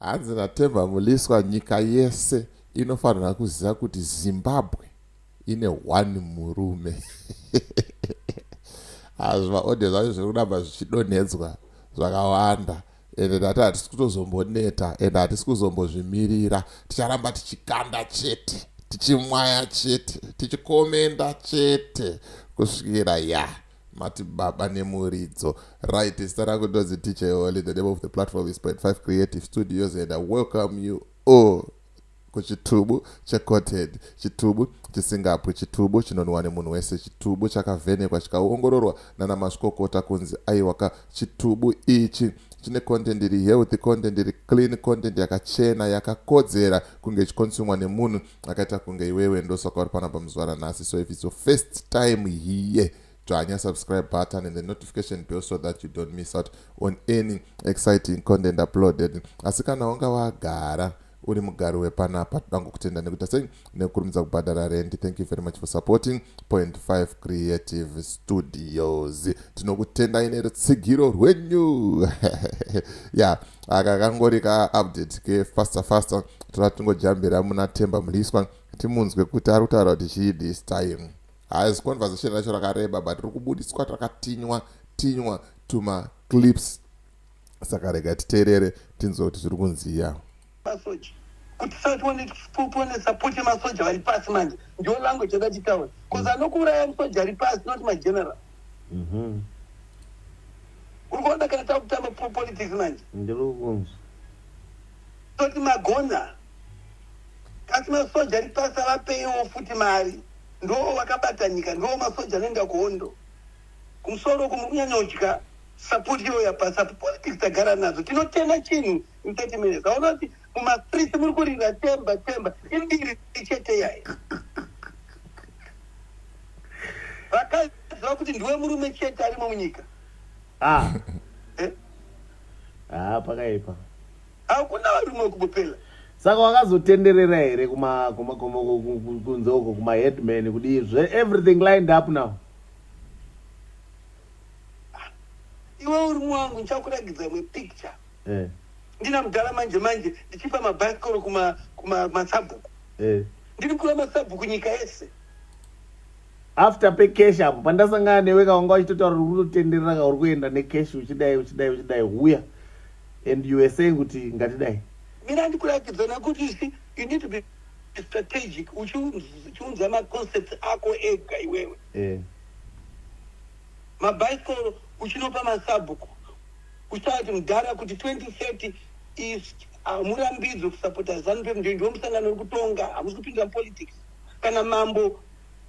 Hanzi naThemba Mliswa nyika yese inofanira kuziva kuti Zimbabwe ine one murume. Hazvi maaudio zvacho zviri kuramba zvichidonhedzwa zvakawanda ende ndati hatisi kutozomboneta ende hatisi kuzombozvimirira ticharamba tichikanda chete tichimwaya chete tichikomenda chete kusvikira ya mati baba nemuridzo. Right, zita rangu ndonzi DJ Holly. The name of the platform is Point 5 Creative Studios and I welcome you all kuchitubu checontent, chitubu chisingapwi, chitubu chinonwiwa nemunhu wese, chitubu chakavhenekwa chikaongororwa nana mazvikokota kunzi aiwaka chitubu ichi chine content iri healthy, content iri clean, content yakachena yakakodzera kunge ichikonsumwa nemunhu akaita kunge iwewe. Ndosaka uri panapa muzuva ranhasi. So if it's your first time here, dzvanya subscribe button and the notification bell so that you don't miss out on any exciting content uploaded. Asi kana wanga wagara uri mugari wepanapa, toda kukutenda nekuita sei nekukurumidza kubhadhara rent. Thank you very much for supporting Point 5 Creative Studios. Tinokutendai nerutsigiro rwenyu. Ya, aka kangori ka update ke faster faster. Toda tingojambira muna Themba Mliswa timunzwe kuti ari kutaura kuti chii this time. Hazi conversation racho rakareba, but riri kubudiswa rakatinywa tinywa tuma clips, saka rega titeerere tinzwe kuti zviri kunziya. Masoja kuti sa tione support yemasoja vari pasi. Manje ndio language yakatitaura, because anokuuraya musoja ari pasi, not mageneral. Uri kuona kana takutamba politics manje? Ndiri kukunzwa. Toti magona, kasi masoja ari pasi avapeiwo futi mari. Ndo vakabata nyika, ndo masoja anoenda kuhondo. Kumusoro uku muri kunyanyodya support iyoyo yapasi apo. Politics tagara nadzo, tinotenda chinhu in 30 minutes. Aona kuti mumastreets muri kurira "Temba, Temba", imbiri chete yai. Vakaziva kuti ndiwe murume chete arimo munyika. Ah. Eh? Ah, pakaipa. Hakuna varume wekubopela. Saka wakazotenderera here kunze uko, kumaheadman, kudii zve, everything lined up now? Iwe uri mwangu, ndichakuratidza imwe picture. Ndina mudhara manje manje ndichipa mabhasikoro kumasabhuku. Ndiri kura masabhuku nyika yese. After pecash apo pandasangana newe, kawanga uchitotaura uri kutotenderera, ka uri kuenda necash, uchidai, uchidai, uchidai, huya, and you were saying kuti ngatidai. Mina ndikuratidza nekuti you see, you need to be strategic uchiunza maconcepts ako ega iwewe. Mabhasikoro uchinopa masabhuku, uchitaura kuti mudhara, kuti 2030 is hamurambidzwe kusapota ZANU PF, ndio musangano uri kutonga, hamusi kupinda mupolitics. Kana mambo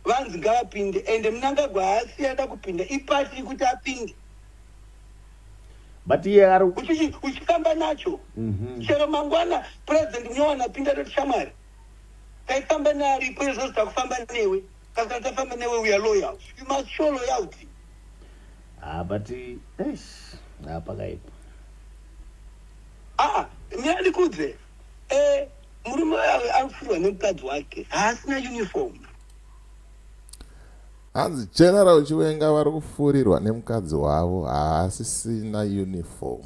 vanzi ngavapinde, ende Mnangagwa haasi ada kupinda, ipati kuti apinde. But iye ari Uchifamba nacho. Chero mangwana president munowana pinda, toti shamwari, taifamba nearipo, izvozvo takufamba newe. Kasi tafamba newe, we are loyal. You must show loyalty. Ah, but eish, ah, pakaipa. Aa, mina ndikudze, murume wawe arikufurwa nemukadzi wake, haasina uniform. Hanzi General Chiwenga vari kufurirwa nemukadzi wavo, haasisina uniform.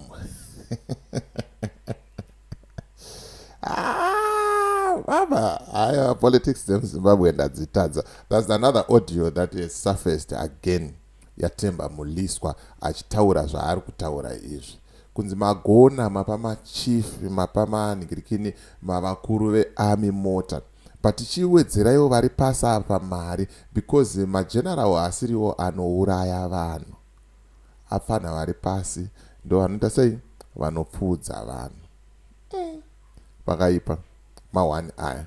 Ah, baba, haiwa, politics dzemuZimbabwe ndadzitadza. That's another audio that has surfaced again yaTemba Mliswa achitaura zvaari kutaura izvi, kunzi magona mapa machief, mapa manhingirikini, mavakuru vearmy mota, but tichiwedzeraiwo vari pasi apa mari, because mageneral asiriwo anouraya vanhu. Apfana vari pasi ndo vanoita sei, vanopfuudza vanhu. Pakaipa ma1 aya.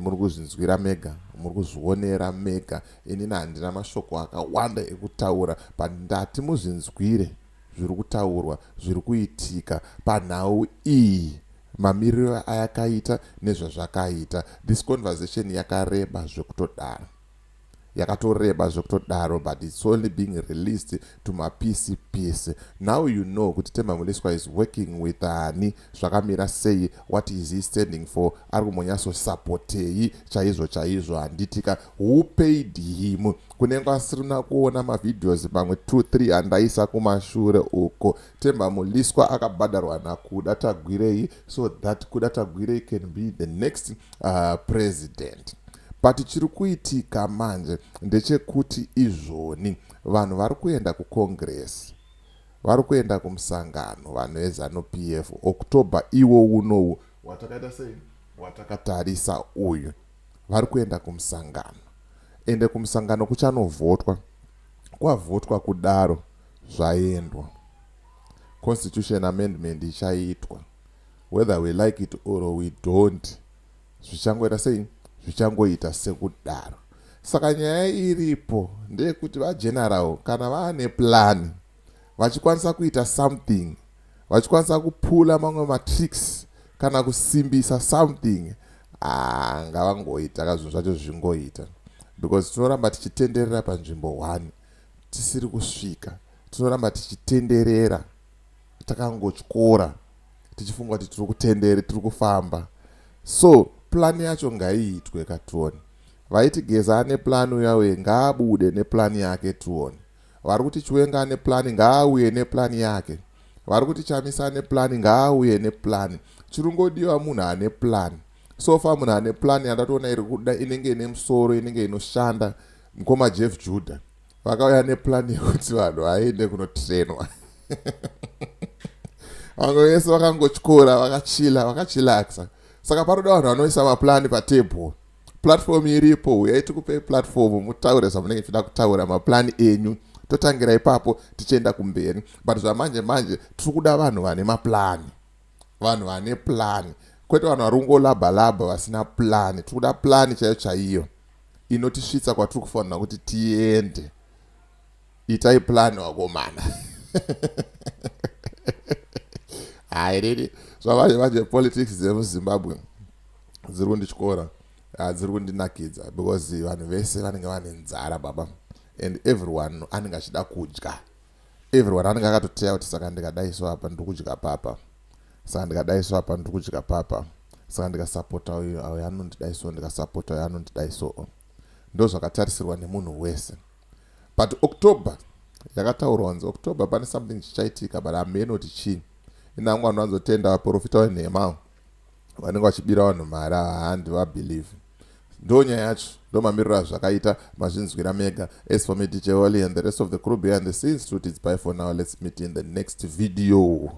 Muri kuzvinzwira mega, muri kuzvionera mega. Inini handina mashoko akawanda ekutaura, but ndati muzvinzwire zviri kutaurwa, zviri kuitika panhau iyi, mamiriro ayakaita nezvazvakaita. This conversation yakareba zvekutodaro. Yakatoreba zvekutodaro, but it's only being released to mapisi pisi. Now you know kuti Temba Mliswa is working with ani, zvakamira sei, what is he standing for, ari kumbonyatsosapotei chaizvo chaizvo, handitika? Who paid him? Kunenge asirina kuona mavideos mamwe 2 3 andaisa kumashure uko, Temba Mliswa akabhadharwa naKuda Tagwirei so that Kuda Tagwirei can be the next president. But chiri kuitika manje ndechekuti izvoni vanhu vari kuenda kucongress, vari kuenda kumusangano, vanhu veZANU PF, October iwo unowu watakaita sei, watakatarisa uyu, vari kuenda kumusangano. Ende kumusangano kuchanovhotwa. Kwavhotwa kudaro, zvaendwa, constitution amendment ichaitwa whether we like it or we don't. Zvichangoita sei, zvichangoita sekudaro. Saka nyaya iripo ndeyekuti vageneral kana vaane plan, vachikwanisa kuita something, vachikwanisa kupula mamwe matricks kana kusimbisa something, ah, ngavangoita ka, zvinhu zvacho zvingoita, because tinoramba tichitenderera panzvimbo 1 tisiri kusvika. Tinoramba tichitenderera takangotyora, tichifunga kuti tiri kutendere, tiri kufamba. So plan yacho ngaiitwe katione. Vaiti Geza ane plan, uyawe ngaabude neplan yake tione. Vari kuti Chiwenga ane plan, ngaauye neplan yake. Vari kuti Chamisa ane plan, ngaauye neplan. Chirungodiwa munhu ane plan. So far munhu ane plan yandatoona iri kuda, inenge ine musoro, inenge inoshanda, mukoma Jeff Judah. Vakauya neplan yekuti vanhu vaende kunotrainwa. Vamwe vese vakangotyora, vakachila, vakachilaxa. Saka paroda vanhu vanoisa maplani patable. Platform iripo, uyai tikupei platform, mutaure zvamunenge muchida kutaura, maplani enyu, totangira ipapo tichienda kumberi. But zvamanje manje tiri kuda vanhu vane maplani, vanhu vane plani, kwete vanhu vari kungolabha labha vasina plani. Tiri kuda plani chaiyo chaiyo inotisvitsa kwatiri kufanira kuti tiende. Itai plani, vakomana. Hai, riri zvamanje manje politics dzemuZimbabwe dziri kundityora, dziri kundinakidza, because vanhu vese vanenge vane nzara, baba, and everyone anenge achida kudya. Everyone anenge akatoteya kuti saka ndikadai so apa ndiri kudya papa, saka ndikadai so apa ndiri kudya papa, saka ndikasapota uyu, uyu anondidai so, ndikasapota uyu anondidai so. Ndo zvakatarisirwa nemunhu wese. But October yakataurwa kunzi October pane something chichaitika, but hameno kuti chii. Inangu vanhu vanozotenda vaprofita venhema vanenge vachibira vanhu mari, handi vabelieve. Ndo nyaya yacho, ndo mamiriro azvakaita, mazvinzwira mega. As for me, DJ Wally, and the rest of the crew behind the scenes, truth, it's bye for now. Let's meet in the next video.